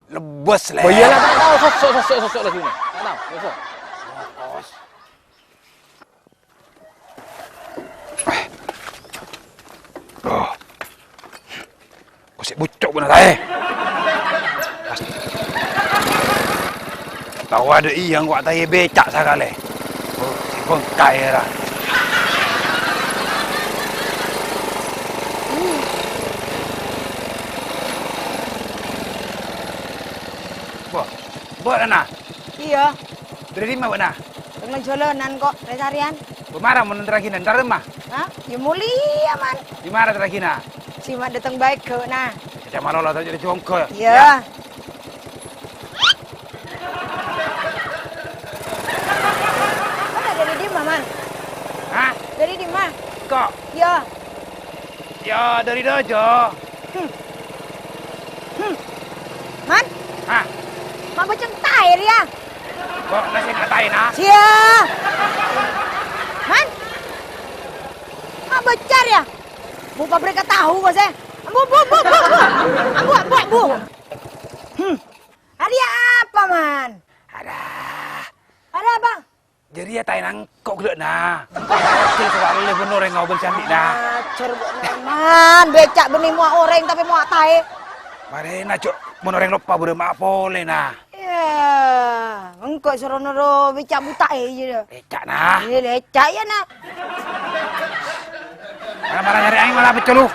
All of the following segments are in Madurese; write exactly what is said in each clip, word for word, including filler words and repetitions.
Lebbes, Lè'. Oh, iyâ, la, ta' tao. Sosso', sosso', sosso' lagi ini. Ta' tao, sosso'. Oh. Kok sè bucco' bâ'na taè? Tao adâ' iyâ, engko' taè beca' sakalè. Oh, sè bengkay ra. Wah, bâ'na, Na? Iyâ. Dâri dimma bâ'na? Tengah jalanan kok, rè-sarèyan. Bâ' mara mon teragina, entar emma? Hah? Ya molèya, Man. Di mara teragina? Cuma dateng baik kok, nah. Caca malolo terjadi jonggo. Iyâ. Mana dâri dimma, Man? Hah? Dâri dimma? Kok? Iyâ. Ya, dâri dojo. Hmm. Hmm. Man? Hah? Ma' bâceng taè rèya? Kok nasi nggak taè, nah? Sia. Man? Ma' bâceng rèya? Bu pabrik tahu, Bos, eh. Bu, bu, bu, bu, bu. Ambu, ambu, ambu. Hmm. Arèya apa, Man? Ada. Ada apa? Jârèya taè nangko' ghellâ', nah. Kecil kebal lè bân orèng ngobrol cantik, nah. Ajar, Man. Beca' bânnè mowa orèng, tapè mowa taè. Marèna, Jo'. Mon orèng loppa bârâmma'a polè, nah. Iyâ, engko' soro noro beca' buta, eh, iyâ. Beca', nah. Iyâ, beca', iyâ, nah. Mara-mara nyarè aèng malah pecco lu.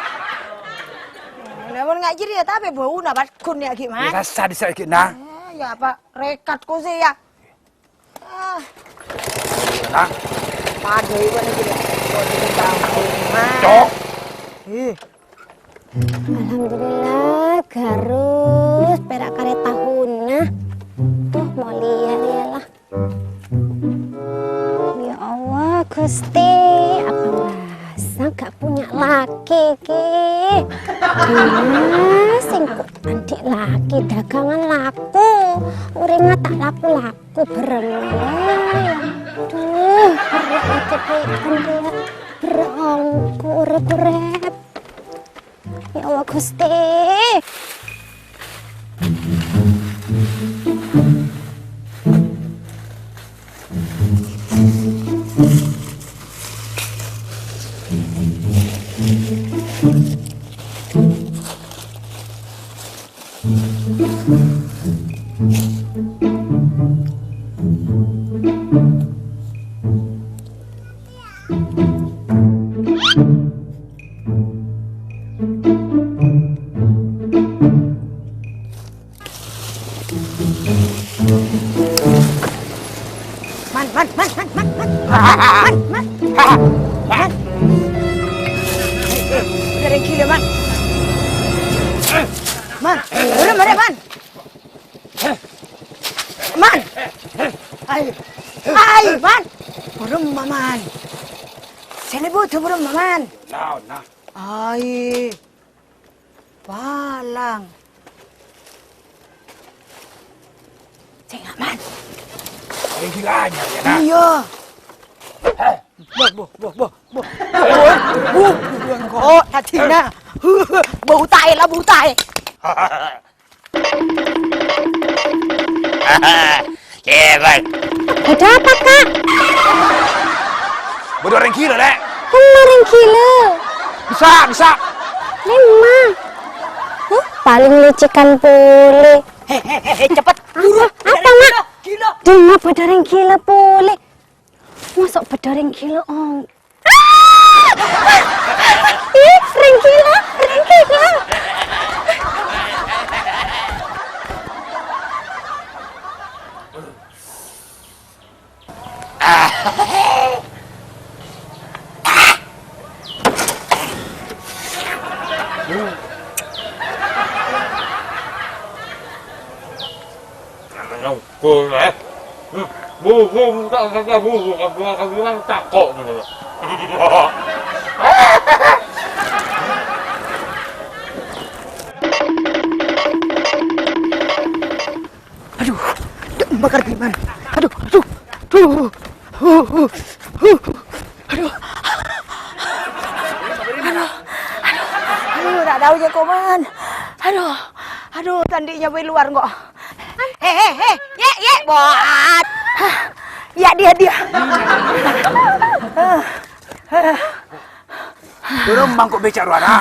Nah, mon nga' jârèya, tapè bâuna bârghun, yâ, ghi', Man. Iyâ, sassa dissa' ghi', nah. Eh, ya, apa? Rekat ku sih, ya. Ah. Nah. Padâ iwak iki, lho. Kok diketahui, Mas? Cok. Ih. Alhamdulillah, ghârus pèra' karè tahuna. Duh, molèya rèya, lah. Ya Allah, Gusti, apa rasa gak punya laki, ki? Duh, sing kok anḍi' laki dagangan laku. Orèngnga ta' laku-laku. Ku bârâng. Duh, bherrâ' aja, Pi. Bherrâ' onggu, urip-urip. Ya Allah, Gusti. Man, man, man, man, man, man. Man, man. Man. Bâḍâ orèng ghilâ, Man. Man, buru marè, Man. Man. Ay. Ay, Man. Buru, Man. Sè lè bhuto buru, Man. Naon, nah? Ay. Palang. Sènga', Man. Orèng ghilâ anyar, yâ, nah? Iyâ. Heh. Boh, boh, boh, boh, boh. Boh, boh, kok, tadina. Bau taè, la, bau taè. Cèbâ. Ada apa, Kak? Bâḍâ orèng ghilâ, Lè'. Dimma orèng ghilâ? Bisa, bisa. Dimma? Huh, palèng lècèkan polè. He, he, he, he, cepet. Apa? Buru. Apa, Mak? Ghilâ, ghilâ. Dimma bâḍâ orèng ghilâ polè? Mosok bâḍâ orèng ghilâ, ong. Ah! Ih, orèng ghilâ, orèng ghilâ. Buru, tak, tak, buru, tak, buru, tak, buru, tak, kok, gitu. Aduh, d-, bakar gimana? Aduh, aduh, aduh, aduh, aduh, aduh, aduh, tak tahu ya, Koman. Aduh, Aduh, tandhi'na bâi lowar, engko'. He, he, he, yè, yè, buat. Yâ, dia, dia. Bârâmma engko' bâca rowa, ra?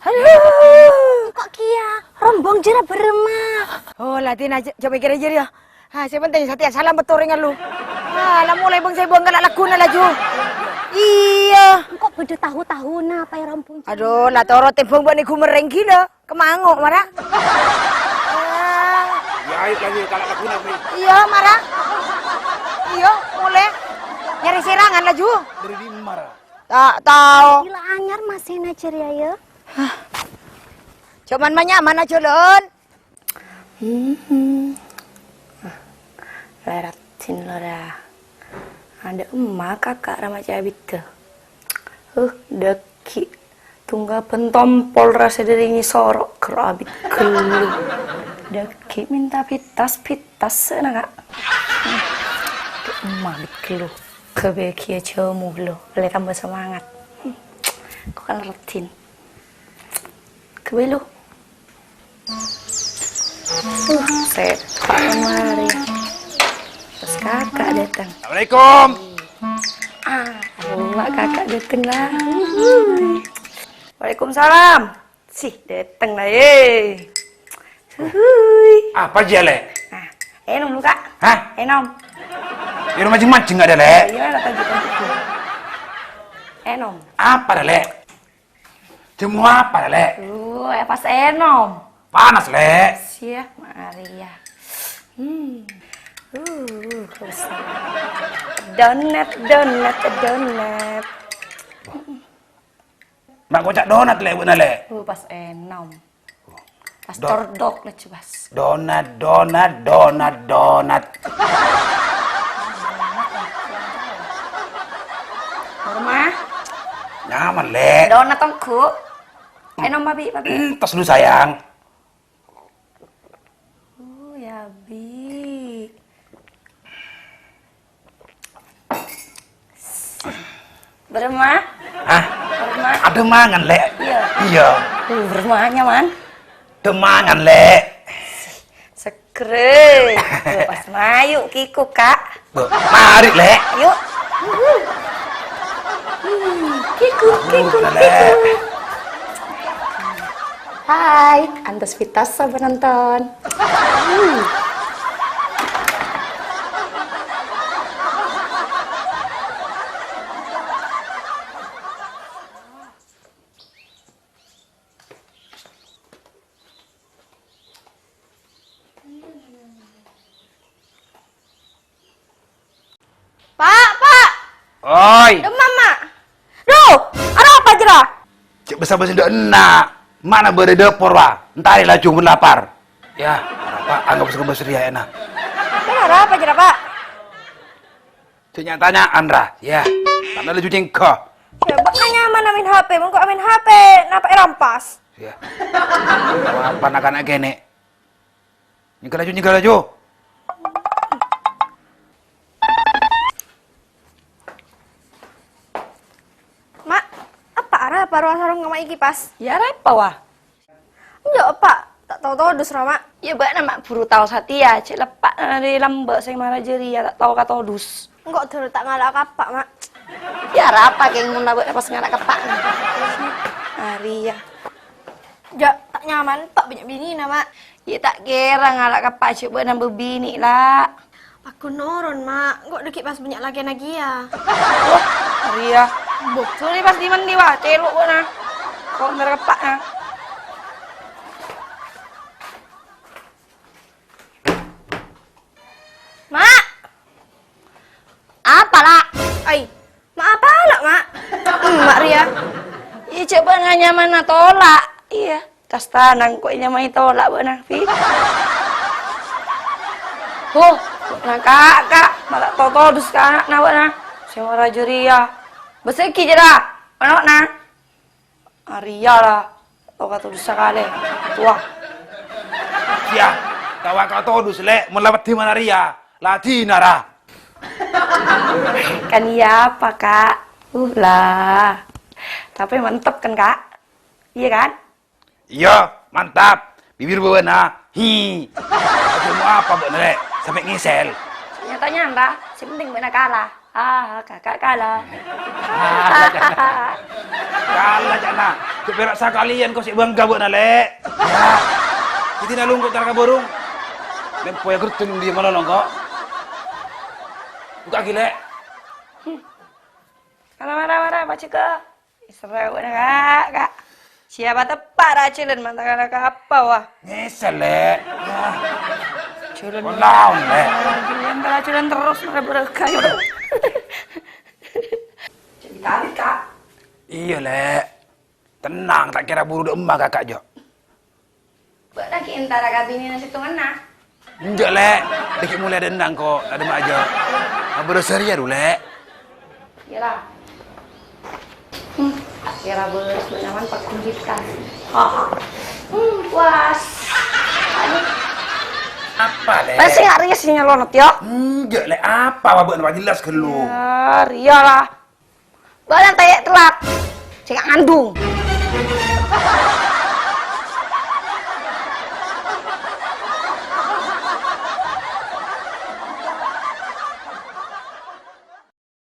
Aduh. Engko' kèya, rombong jârèya bârâmma. Oh, latèna jâ-, jâ' pèkkèr jârèya. Ah, sè pentèng satèya salamet orèng ngallu. Ah, la molaè bâng-sèbâng kala' lagghuna laju. Iyâ. Engko' bâdâ tahu-tahuna apa è rombong jârèya. Aduh, la toro' tèmbhâng bâ'na ghumerrèng ghilâ. Kemmango, mara. Ah. Yâ, ayo, lanjut, kala' lagghuna, Mi. Iyâ, mara. Iyâ, molè. Nyarè sèrangan laju. Dâri dimma, ra? Ta' tao. Gila anyar masèna jârèya, yâ. Hah. Coma ma-nyamana jâlân. Hmm. Ah, la raddhin lo ra. Adâ' emma kaka' rama cè' abiddhâ. Huh, dâggi'. Tungga bân tompol ra sè dâri ngèsoro' ghâr abit ghâllu. Dâggi' mènta pittas, pittas sè na, Ka'. Adâ' emma abit ghâllu. Ghâbây kèya jhâmo lo, ollè tamba semangat. Kok kan raddhin. Ghâbây lo. Uh, sèdhâ kemari. Pas kaka' dâteng. Assalamualaikum. Ah, Allah kaka' dâteng la. Waalaikumsalam. Sih, dâteng la, yè. Huhuy. Apa jiyâ, Lè'? Nah, ènom lo, Ka'. Hah? Ènom. Yâ, majeng-majeng adâ, Lè'. Iyâ, la, lanjut, lanjut. Ènom. Apa, Lè'? Jhâmo apa, Lè'? Uh, yâ pas ènom. Panas, Lè'. Siyah, Maria. Hmm. Uh, rusak. Donat, donat, donat. Ma' koca' donat, Lè', bâ'na, Lè'? Uh, pas ènom. Pas tordok laju, pas. Donat, donat, donat, donat. Norma? Nyaman, Lè'. Donat tonggu. Ènom, Papi, Papi. Tos lu, sayang. Uh, yâ, Bi. Bârâmma? Hah? Bârâmma? Adâ' mangan, Lè'. Iyâ. Iyâ. Uh, bârâmma nyaman. Adâ' mangan, Lè'. Seger. Tuh, pas mayu kiko, Ka'. Tuh, mari, Lè'. Yuk. Hmm, kiko, kiko, Lè'. Kiko. Hai, antos pitas sa penonton. Hmm. Pa', Pa'! Oi. Demam, Ma'. Duh, arapa jârèya? Cè' bâsa-bâsi dâ' enna'. Mana bârâ dâpor, wa? Entarè laju mon lapar. Yâ, arapa? Anggep sè bâs rèya, èna. Arapa jârèya, Pa'? Jhâ' nya-tanya'an, ra, yâ. Karna laju cengko. Yâ, bâ'na nyaman maèn H P, mon engko' maèn H P, napa èrampas? Yâ. Apa na'-kana' kènè'? Nyengghâl laju, nyengghâl laju. Ma', apa arapa rowa sarong ma' èkipas? Yâ, arapa, wa? Enjâ', Pa'. Ta' tao todus, ra, Ma'. Yâ, bâ'na ma' buru tao satèya, cè' leppa' dâri lambâ' sè mara jârèya ta' tao katodus. Engko' dâru ta' ngala' ka eppa', Ma'. Yâ, arapa kèng mon la bâ'na pas ngala' ka eppa'na? Arèya. Jâ', ta' nyaman, Pa', bânnya' binèna, Ma'. Yâ, ta' kèra ngala' ka eppa' jâ' bâ'na bâbinè', la. Paggun noron, Ma'. Engko' dâggi' pas bânnya' lakèna kèya. Wah, arèya. Bo, sore pas dimèn kèya, wa, cèlo' bâ'na. Kok nèr eppa'na. Ma'! Apa, La'? Ai, ma' apa, La', Ma'? Emma' rèya. Iyâ, jâ' bâ'na nyamana tola'. Iyâ. Tas tanang kok nyamai tola' bâ'na, Pi. Huh, bâ'na kaka', ma' ta' tao todus ka ana'na bâ'na. Sè mara jârèya. Bâsaghi jârèya, ana'na. Arèya, la, tao katodus sakalè. Wah. Iyâ, tao katodus, Lè', mon la weddhi man arèya. La dinara. Kan iyâ apa, Ka'? Uh, la. Tapè mantep kan, Ka'? Iyâ kan? Iyâ, mantap. Ibir bâbâna. Hi. Ajâ' mo apa bâ'na, Lè'? Sampè' ngèsèl. Nyatanya anda, sè penting bâ'na kalah. Ah, kakak kalah. Kalah, ca'na. Jhâ' pèra' sakalèyan ko sè bângga bâ'na, Lè'. Ya. Jadi nalungko' tara ka bârung. Lempoya gertun dia malolo ko. Buka ghi, Lè'. Mara, mara, mara, pacèka. Isra bâ'na, Kak, Kak. Siapa teppa' rajulun mantara ka apa, wah? Ngèsèl, Lè'. Wah. Rajulun. Oh, naon, Lè'? Rajulun, rajulun terus, mara berkah, yo. Jadi kawit, Kak. Iyâ, Lè'. Tenang, ta' kèra buru dâ' emma kakak, Jo. Bâ'na ghi' entara ka binèna sèttonganna. Enjâ', Lè'. Dâgghi' molè adâ' ennang, ko'. Tadâ' ma' ajâ. Abârâs sèyah, du, Lè'. Iyâ, la. Hmm, kèra bârâs bâ'na man paghun bhitan. Ha, ha. Hmm, puas. Aduh. Apa, Lè'? Pèssè nga' rèya sè nyalonot, yâ? Enjâ', Lè'. Apa, wa bâ'na wa jelas ghâllu? Yâ, rèya, la. Bâ'na ta' telat. Sè nga' ngandung.